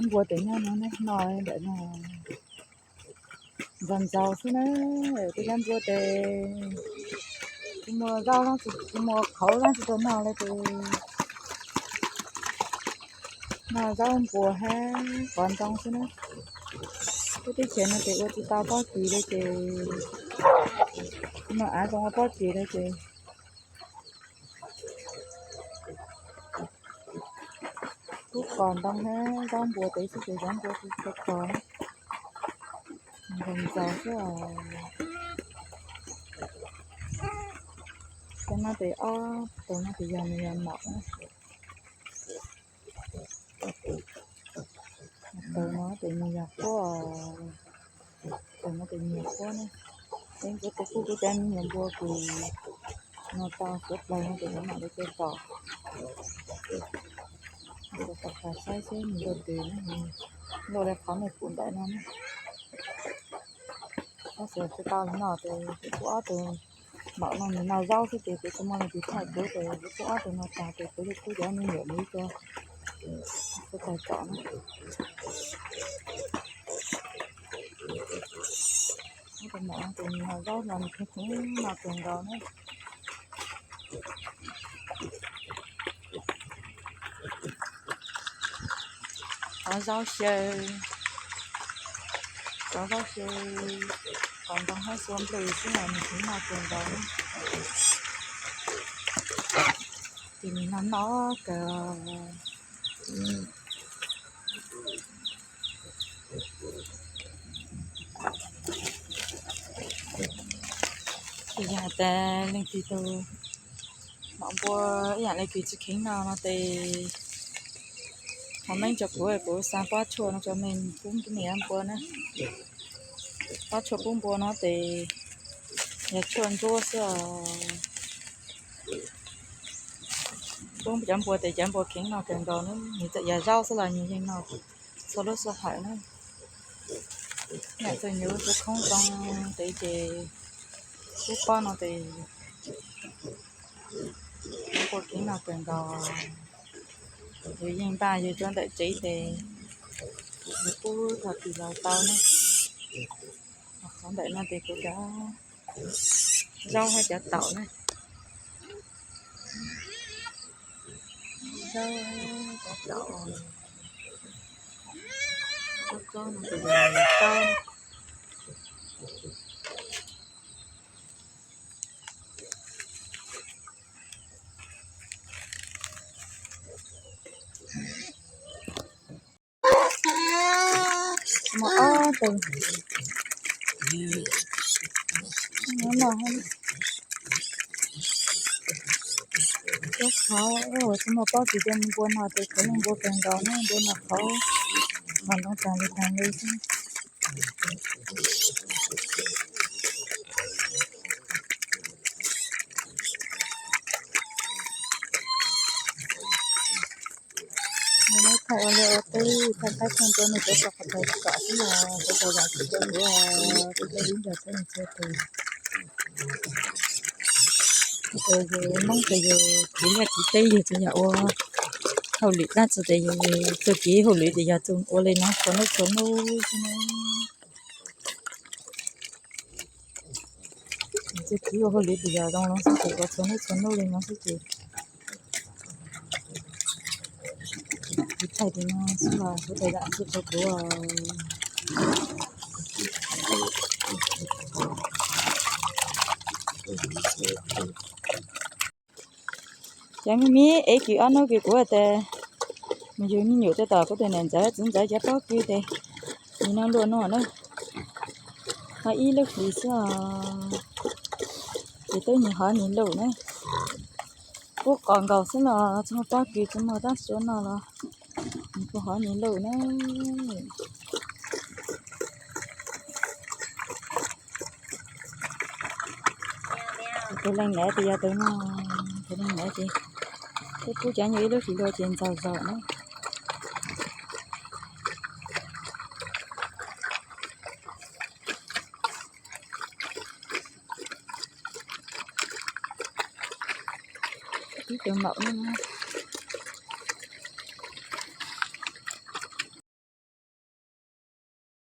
Npua tes nyob no ne, no ntawm no ntxaus ntxaus xwb na. Tej cov npua tes tsis muaj zaub, tsis muaj qhauv, tsis tau noj li ces noj zaub npua hab qos ntoo xwb na. Lub teb chaws no ces ua tsis tau pob kws li ces, tsis muaj av zoo ua pob kws li ces pub qos ntoo hab zaub npua tes xwb ces zaub npua tsis tau qos, ntxaus ntxaus xwb os. Cov no tes ob tug no tes yog nws yog maum na. Tug no tes nws yog huab, tug no tes nws yog huab na. Ces kuv kuj kuj cov me nyuam npua kws no tau suav dlawg no ces kuv mam li coj tom, coj tom saib seb nws luaj twg, luaj li qhov nej pum ntawm no na. Tab sis tsis tau li no ces kuv pub ob tug maum no nws noj zaub xwb ces kuv tsis muaj leej twg thaij kuv ces kuv pub ob tug no tag ces kuv kuj cov me nyuam mus ib co, kuv tag tsom na. Ob tug maum no ces nws noj zaub no nws kheev kheev noj kawg nkaus na. Qos zaub xyaw, qos zaub xyaw, qos ntoo hab xua nplej xwb no nws kheev noj kawg nkaus na. Ces nws noj noj kawg. Ces yog tas leej twg tug maum npua ib yam li kws tsis kheev noj no tes comment rau kuv, kuv xa pob tshuaj no rau nej pub nej cov npua na. Pob tshuaj pub npua no tes yog tshuaj ntsuab xwb os. Pub cov npua tes cov npua kheev noj kawg nkaus na, nws txawm yog zaub xwb los nws yeej noj txhua lub sij hawm na. Yam txawm nws lub xub khoob zoo tes ces pub pob no tes npua kheev noj kawg nkaus. Yus yeej npaj yus rau ntawm tsev tes yus pub thaum twg los tau na. Qhov ntawm no tes kuv cov zaub hab cov taum na. Zaub cov taum, zaub tsob no tes yog taub. Muaj ob tug no, cov qhauv tsis muaj pob kws coj npua noj tes qhauv yeej npua kawg nkaus na, npua noj qhauv, qhov ntoo tag li tag li xwb. Nws muab thaij ua liaj ua teb, thaij qab thaij ntua nej cov tau qhov tau kom xwb na, cov tau zam txim rau kuv, kuv cov viv ncaus txhua leej txhua tus. Ces yus Hmoob ces yus khiav liaj khiav teb yus tsis yog ua hauj lwm dab tsi ces yus txuj kev hauj lwm ces yog txuj ua li no txhua hnub txhua hnub xwb na. Txuj kev ua hauj lwm ces yog zoo no xwb ces ua txhua hnub txhua hnub li no xwb ces kuv thaij li no xwb los kuv tau zam txim rau kuv. Cov me me ev kws ob hnub kws kuv tas, nws yug me nyuam rau tom kuv tus niam ntxawm txiv ntxawm cov pob kws tes, nws no luaj no na, ho ib lub hlis xwb os. Ces twb nws hov nws luj na, pub qos nkaus xwb los tsis muaj pob kws tsis muaj tab suav noj los nws kuj hov nws luj na. Tus leej niam tes yog tus no, tus leej niam ces twb pub cov nyuag ib lub hlis luaj ces ntxaug zaum na. Ib tug maum no,